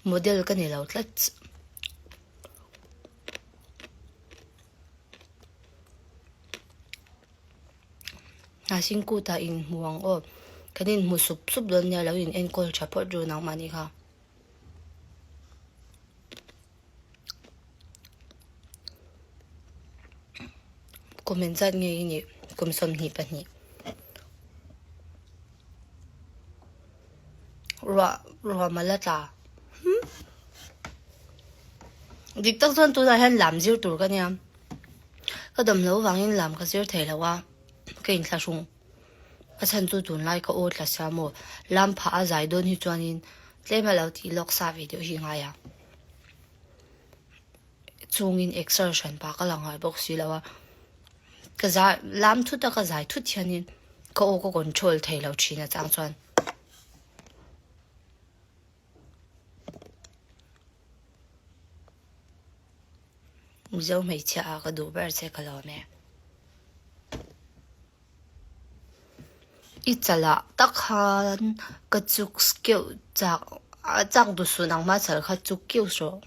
Model ka ni lo tlat. Hnahsin kutah inhmu ang aw. Kan inhmu sup sup dawn nia lo in enkawl tha phawt ru nangmahni kha. Kum engzat nge i nih? Kum 22. Ruah ruah mal a tla. Hmm? Dik tak chuan tunah hian lam zir tur ka nia. Ka dam lo vangin lam ka zir thei lo a, ka inthlahrung. A chhan chu tunlai ka aw tla sia maw, lam phah a zai dawn hi chuanin tlem a lo tih lawk sa ve deuh hi ngai a. Chungin exer hran pah ka la ngai bawk si lo a, ka zai lam thut a ka zai thut hianin ka aw ka control thei lo thin a chang chuan. Mizo hmeichhia ah ka duh ber che ka lawm e. I chalah tak khan ka chuk keuh chak chak duh suh nangmah chal kha chuk keuh rawh.